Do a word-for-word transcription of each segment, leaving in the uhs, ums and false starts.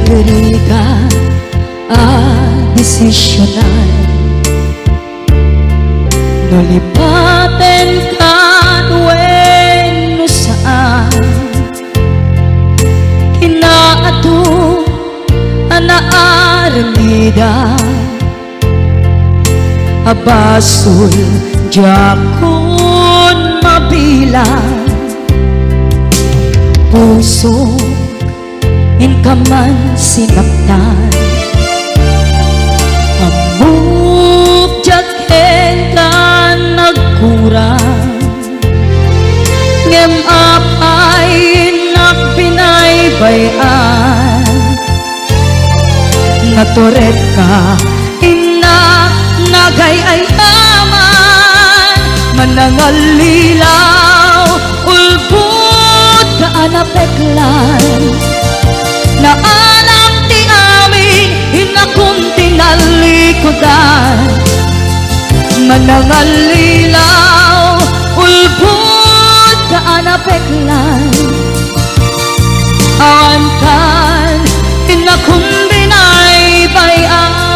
Nagrigat a desisionan, no lipatenkan wenno saan. Kinaadu a naaramidan a basol diakon mabilang. Pusok, inka man sinaktan. Ammok diak kenka nagkurang. Ngem apay innak binaybay-an? Naturedka, innak nagay-ayaman. Manangallilaw, ulbodka a napeklan. Naalam ti amin, innakon ti nallikudan. Manangallilaw, ulbodka a napeklan. Awankan, innakon binaybay-an.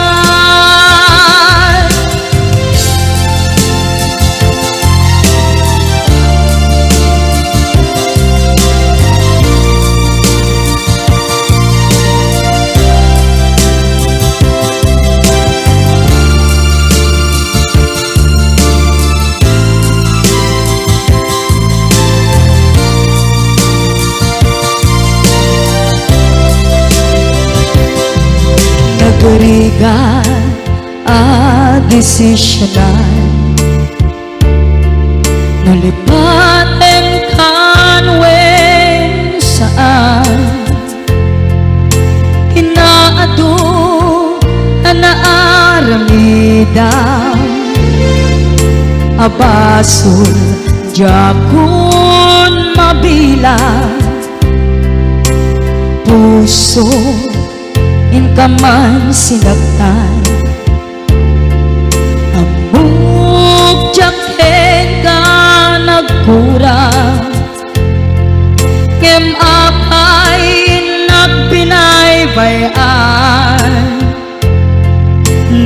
Nagrigat a desisionan, no lipatenkan wenno saan. Kinaadu a naaramidan a basol diakon mabilang. Puso, inka man sinaktan. Ammok diak kenka nagkurang. Ngem apay innak binaybay-an?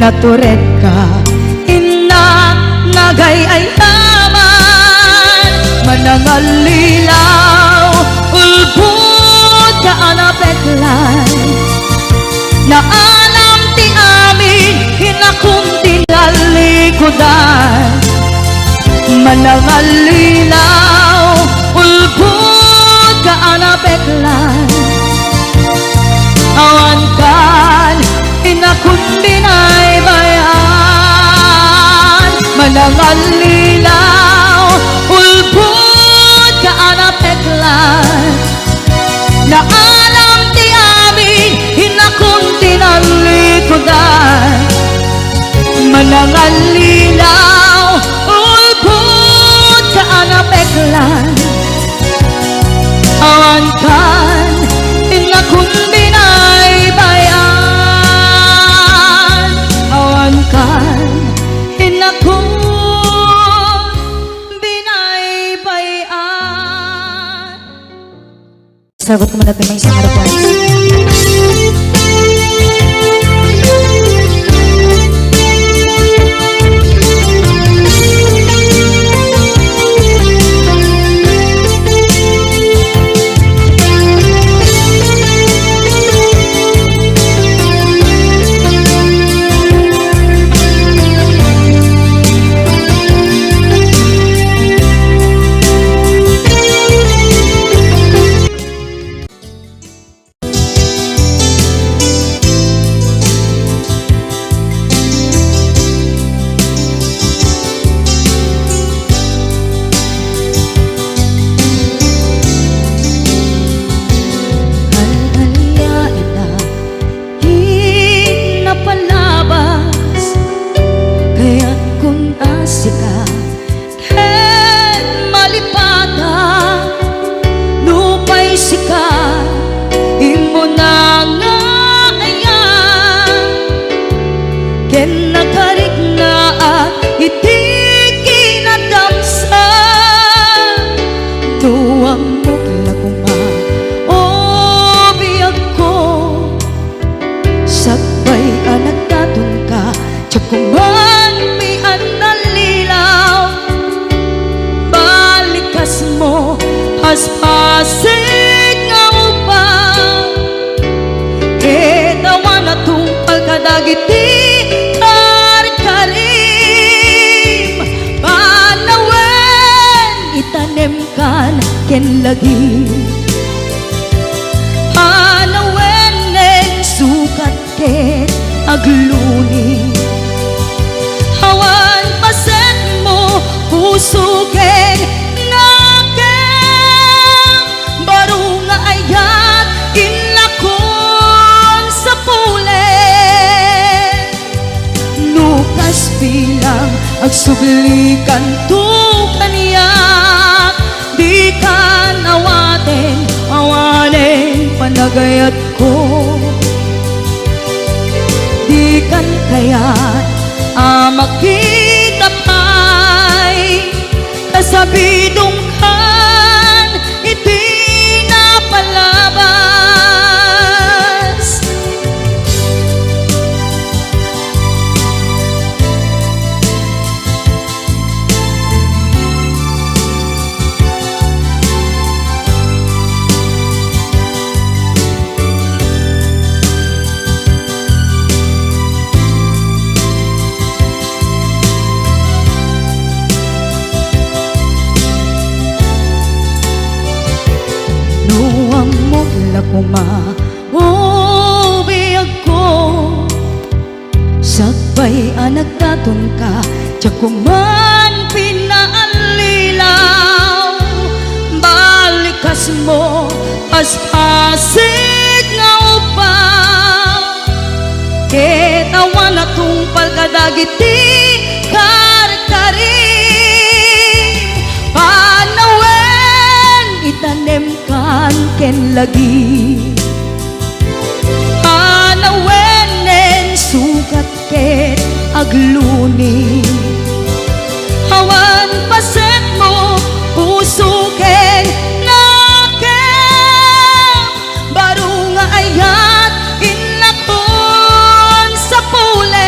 Naturedka, innak nagay-ayaman. Manangallilaw, ulbodka a napeklan. Naalam ti amin, innakon ti nallikudan. Manangallilaw, ulbodka a napeklan. Awankan, innakon binaybay-an. Manangallilaw, ulbodka a napeklan. Naalam ti amin, innakon ti nallikudan. Manangallilaw, ulbodka a napeklan. Awankan, innakon binaybay-an. Awankan, innakon binaybay-an. Sagot ko muna ito, may isang request. Paspasig nga ubbaw, ket awan a tungpal kadagiti karkarim. Panawen, itanemkan ken lagim. Panawen, neng sukat ket agluni. Awan pasetmo, puso ken nakem, baro nga ayat, inlakon sa pulen. No kas bilang, agsublikanto kaniak, dikan awaten, awanen panagayat ko. Dikan kayat a makita pay, kasabidongkan iti napalabas. No ammok la koma, o biagko, sakbay a nagdatonka, diak koman pinaallilaw. Balikasmo, paspasig nga ubbaw, ket awan a tungpal kadagiti karkarim. Panawen, itanemkan ken lagim. Panawen, neng sukat ket agluni. Awan pasetmo, puso ken nakem, baro nga ayat, inlakon sa pulen.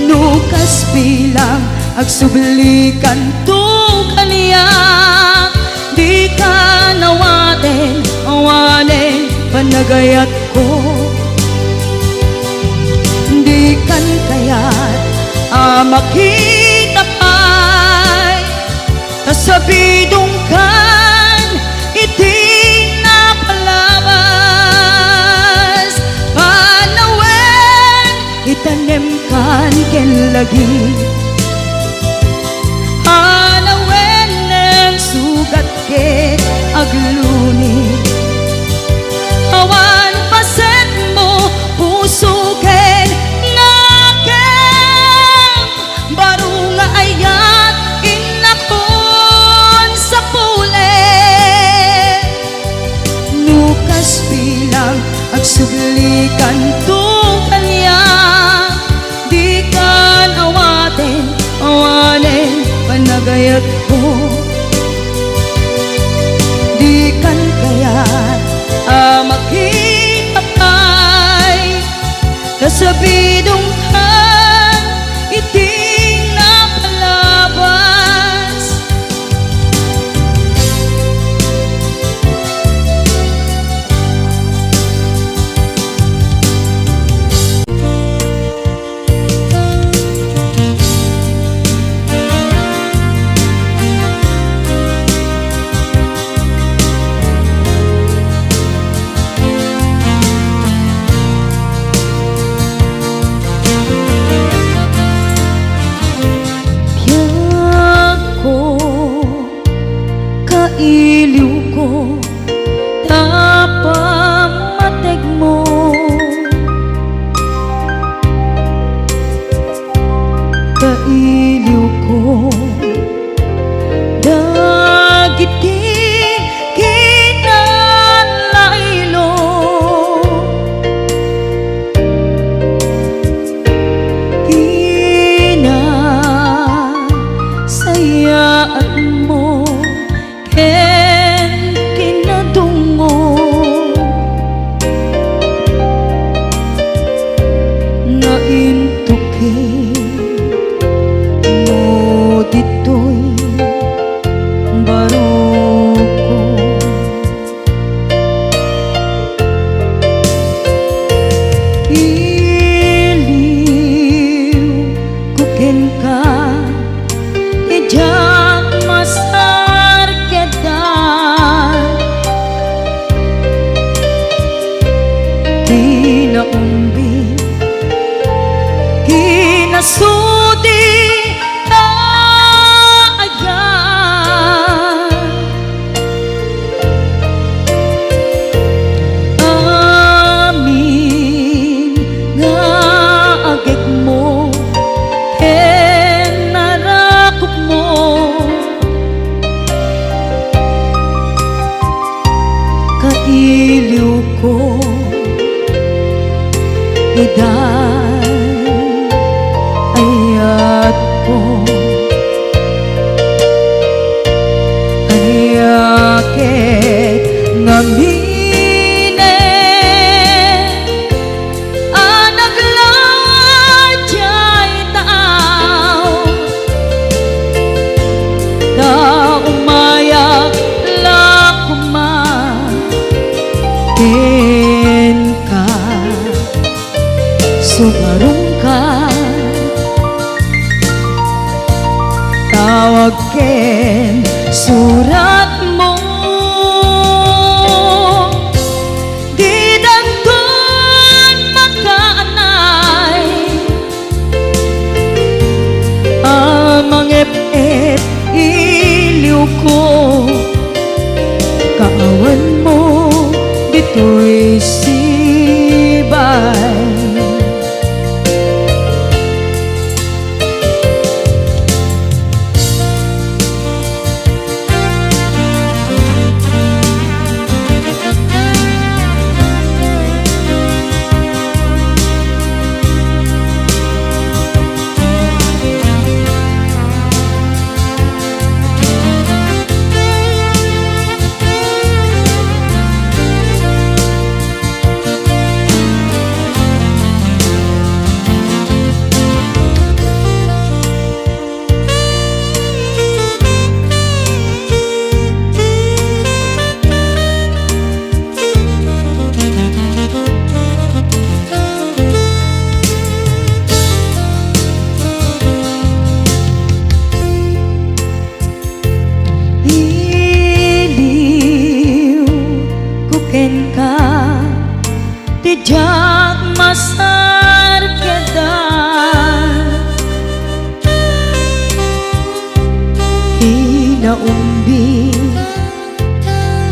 No kas bilang, agsublikanto kaniak, dikan awaten, awanen panagayatko. Dikan kayat a makita pay, kasabidongkan iti napalabas. Panawen, itanemkan ken lagim. Panawen, neng sukat ket agluni. Awan pasetmo, puso ken nakem, baro nga ayat, inlakon sa pulen. No kas bilang, agsublikanto kaniak, dikan awaten, awanen panagayatko. Dikan kayat a makita pay, kasabidongkan iti napalabas. Biagko, kailiwko, ta pammategmo. Kailiwko dagiti kinalailo. Kinasayaatmo ken kin- Iliwko, idan ayatko. Ania ket ngamin a naglawa diay taaw, ta umayak la koma kenka. Sumarungka, tawag ken suratmo. Didanton makaanay a mangep-ep iliwko, kaawan mo ditoy sibay. Iliwko kenka, ti diak masarkedan. Kinaumbi,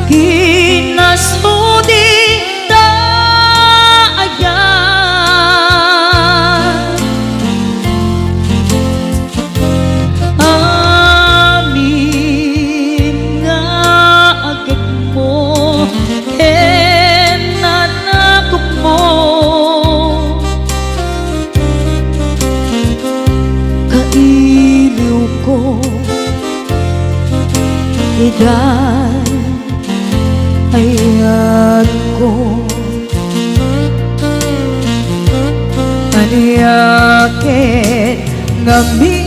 kinasudi ta ayan. Amin nga agekmo ken nanakokmo, kailiwko, idan ayatko. Ania ket ngaminen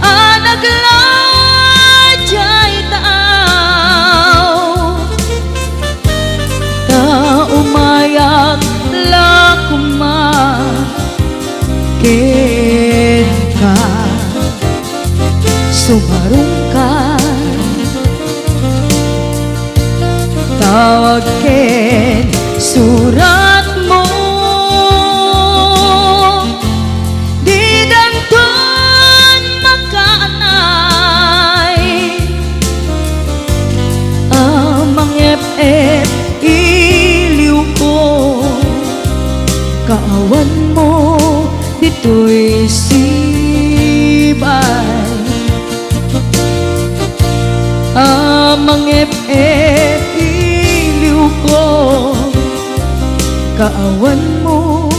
a naglawa diay taaw, ta umayak la koma kenka. Sumarungka, tawag ken suratmo, didanton makaanay a mangep-ep iliwko, kaawan mo ditoy sibay. A mangep-ep iliwko, kaawan mo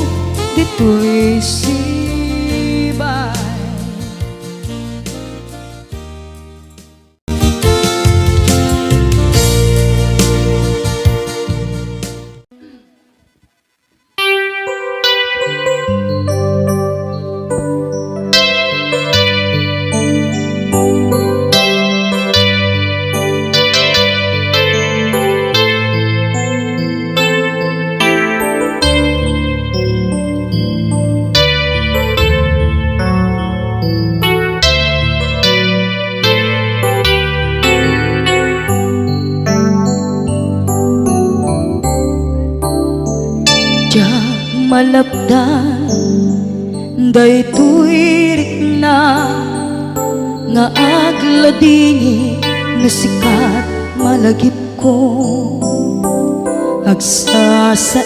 ditoy sibay. Diak malapdan daytoy rikna nga agladingit no sika ti malagipko. Agsasainek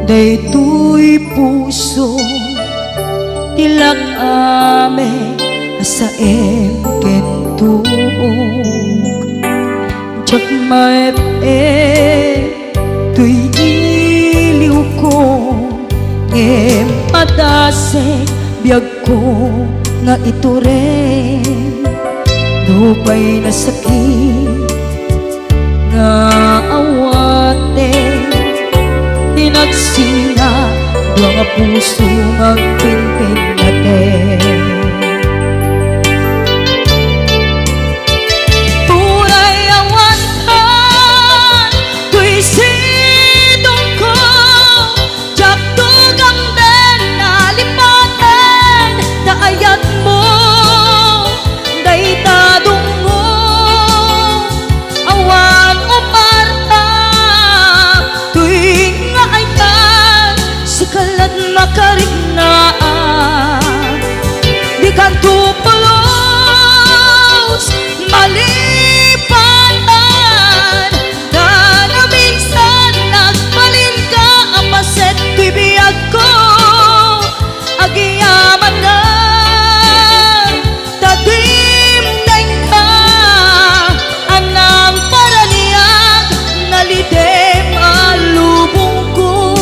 daytoy puso ti lak-amek Saem ken tuok, diak maep-ep toy iliwko, ngem padasek biagko nga ituren. Nupay nasakit nga awaten, inagsina dua nga puso nga agpinpinnaten. Uray awankan toy sidongko, diak tugamden nalipaten ta ayatmo dayta dungngo. Awan umarta toy nga ayat, sika lat makariknaan. Dikanto pulos malipatan, ta naminsan nagbalinka a paset toy biagko. Agyamanak ta dimdengka, anang paraniag nalitem a lubongko.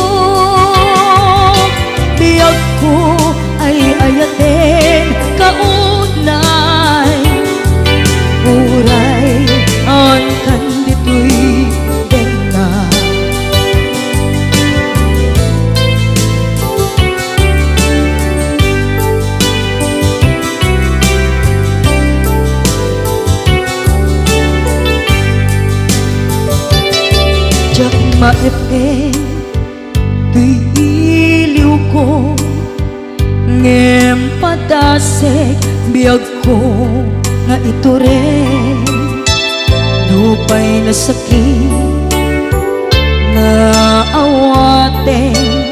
Biagko ay ayaten kaunay, uray awankan ditoy denna. Diak maep-ep toy iliwko, ngem padasek biagko nga ituren. Nupay nasakit nga awaten,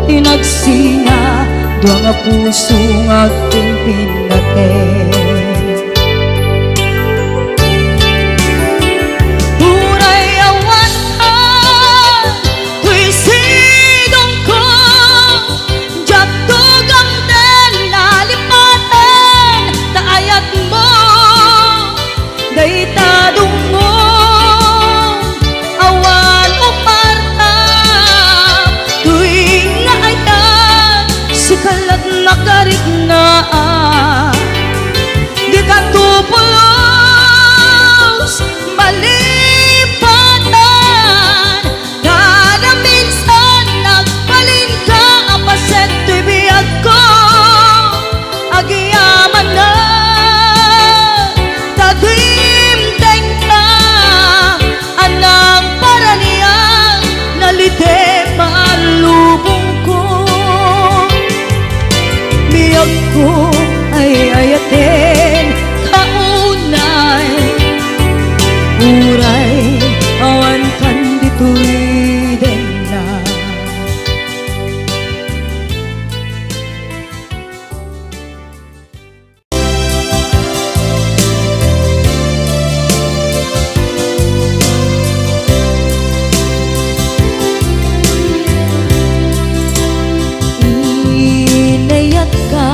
inagsina dua nga puso nga agpinpinnaten. Uray awankan toy sidongko, diak tugamden nalipaten ta ayatmo dayta dungngo. Awan umarta toy nga ayat, sika lat makariknaan. Dikanto pulos malipatan, ta naminsan nagbalinka a paset toy biagko. Agyamanak ta dimdengka, anang paraniag nalitem a lubongko. Biagko ay ayaten kaunay, uray awankan ditoy denna. Inayatka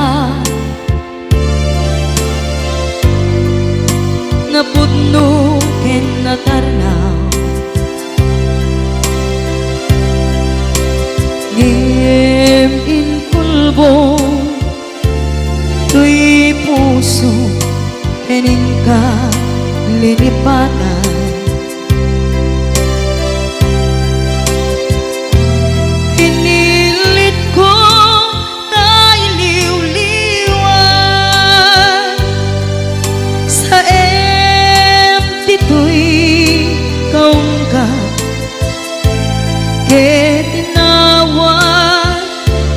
nga pudno ken natarnaw, ngem inkulbong toy puso ken inka linipatan. Inilitko nga iliwliwan, saem ditoy kaungka, ket inawat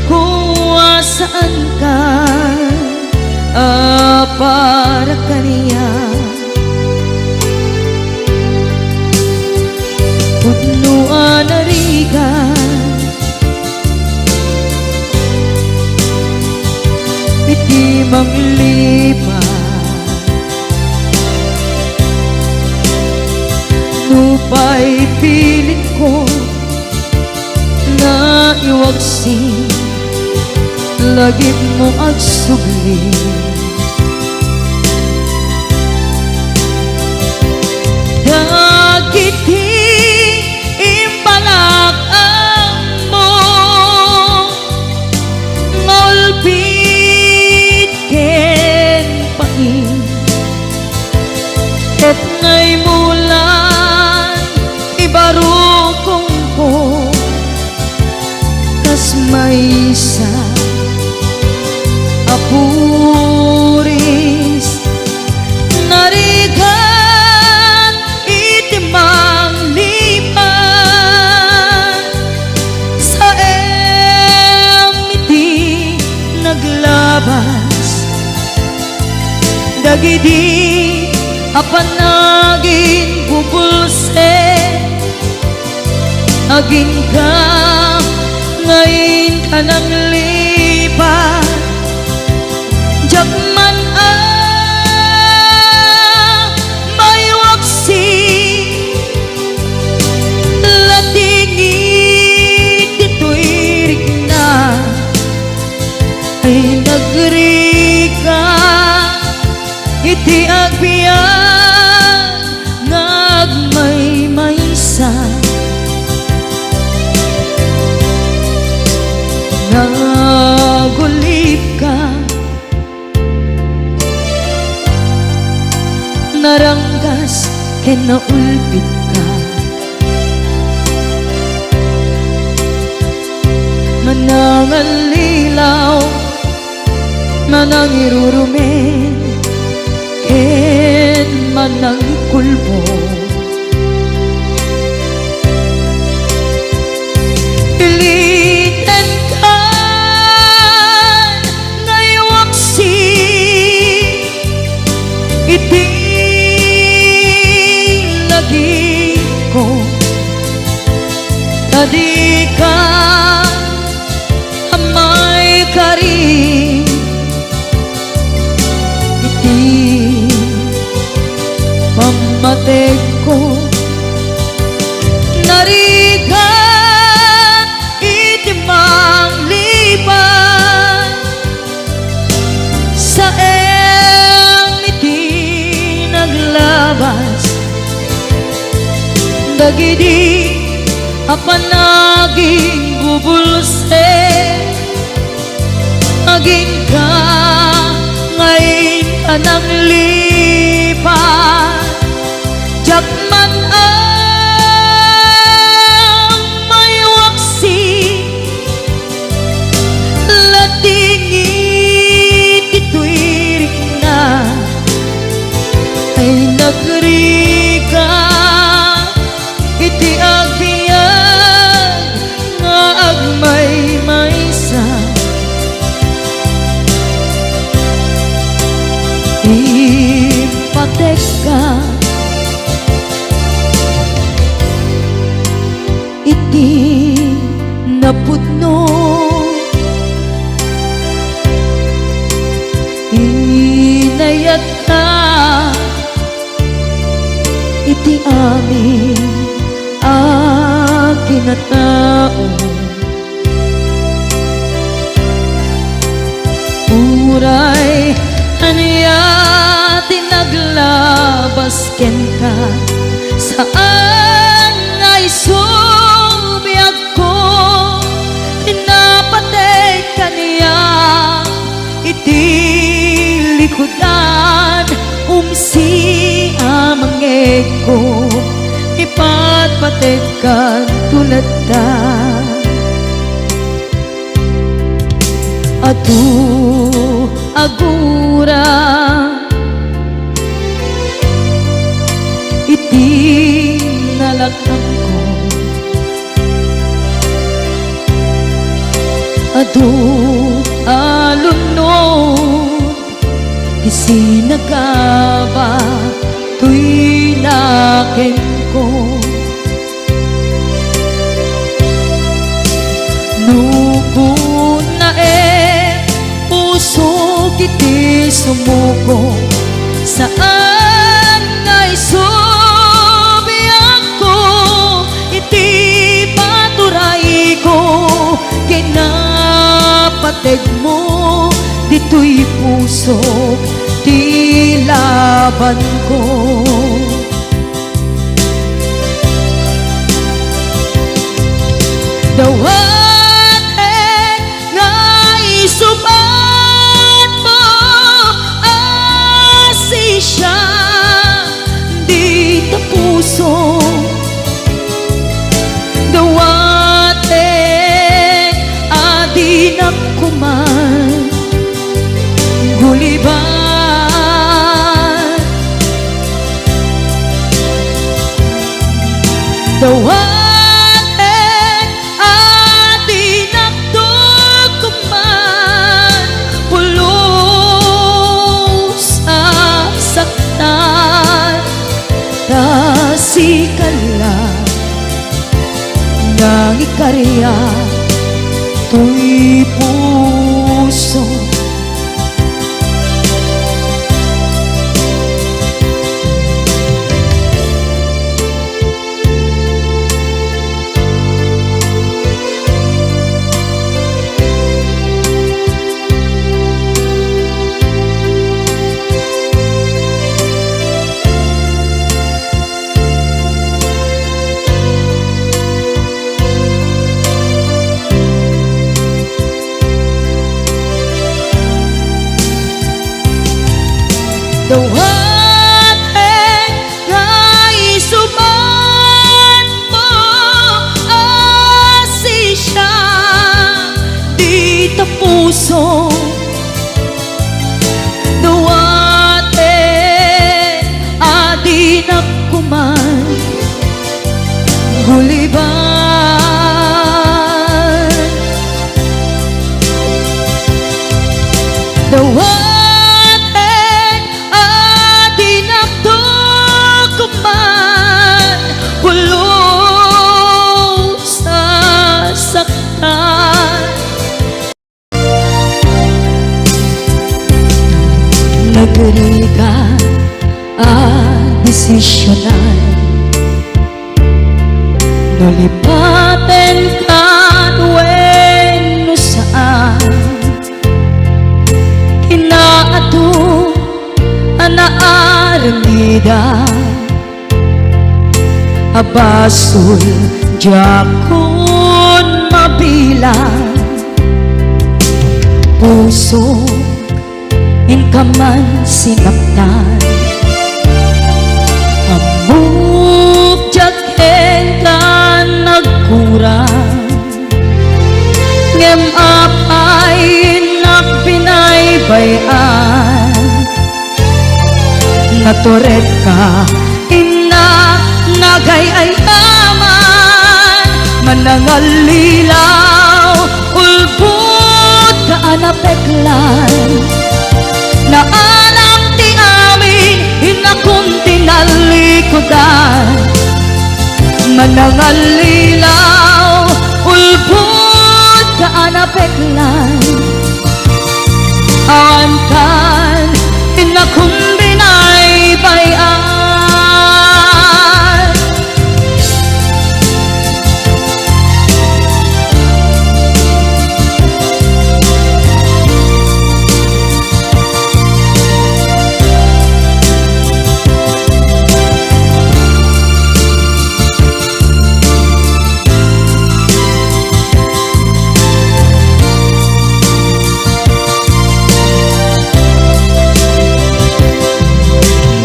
ko a saanka a para kaniak. Pudno a narigat iti manglipat, nupay pilitko nga iwagsi, lagipmo agsubli. Ket nga imulan, ibarukongko kas maysa a puris, narigat iti manglipat, saem iti naglabas dagidi a panaginbubulsek. Agingga nga inka nanglipat, diak man a maiwaksi, ladingit ditoy rikna ay nagrika iti agbiag nga agmaymaysa. Nagulipka, naranggas ken naulpitka. Manangallilaw, manangirurumen, ken manangikulbong. Ilitenkan nga iwaksi iti lagipko, ta dika a maikari iti pammategko. Narigat iti manglipat, saem iti naglabas dagidi a panaginbubulsek. Agingga nga inka nanglipat, diak man a maiwaksi, ladingit ditoy rikna ay nagrika iti agbiag nga agmaymaysa. Impatekka iti napudno, inayatka iti amin a kinatao. Uray ania ti naglabas kenka, saan nga isu biagko, napateg kaniak iti likudan, umsi a mangngegko, ipatpategkanto latta. Adu a gura iti nalakangko. Adu a lunod ti sinagaba toy nakemko. No kunaem, pusok iti sumuko, saan nga isu biagko iti paturayko, kinapategmo ditoy pusok ti labanko. Dawatek nga isubatmo a sisiak, Toy puso. Dawaten nga isubat mo a sisya, dita puso. Dawaten a dinak kuman guliban. Dawaten a dinak kuman pulos a saktan. Nagrigat a desisionan, no lipaten kan wenno saan. Kinaadu a naaramidan a basol diakon mabilang. Puso, inka man sinaktan. Ammok diak kenka nagkurang. Ngem apay innak binaybay-an? Naturedka, innak nagay-ayaman, manangallilaw, ulbodka a napeklan. Naalam ti amin, innakon tinallikudan. Manangallilaw, ulbodka a napeklan. Awan kan innakon binaybay-an.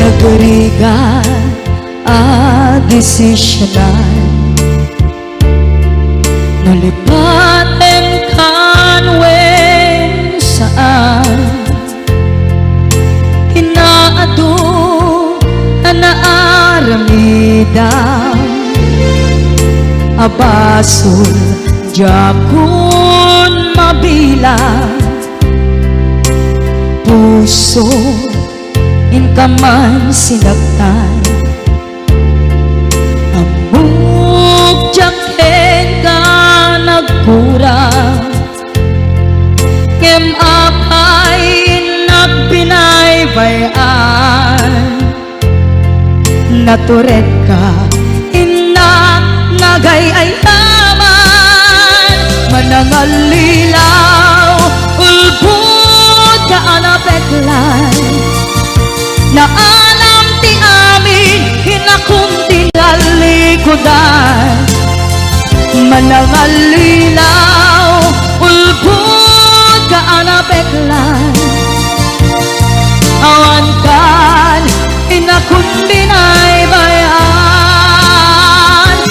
Nagrigat a desisionan, no lipaten kan wenno saan. Kinaadu a naaramidan a basol diakon mabilang. Puso, inka man sinaktan. Ammok diak kenka nagkurang. Ngem apay innak binaybay-an? Naturedka, innak nagay-ayaman, manangallilaw, ulbodka a napeklan. Naalam ti amin, innakon tinallikudan. Manangallilaw, ulbodka a napeklan. Awan kan innakon binaybay-an.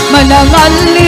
Manangallilaw,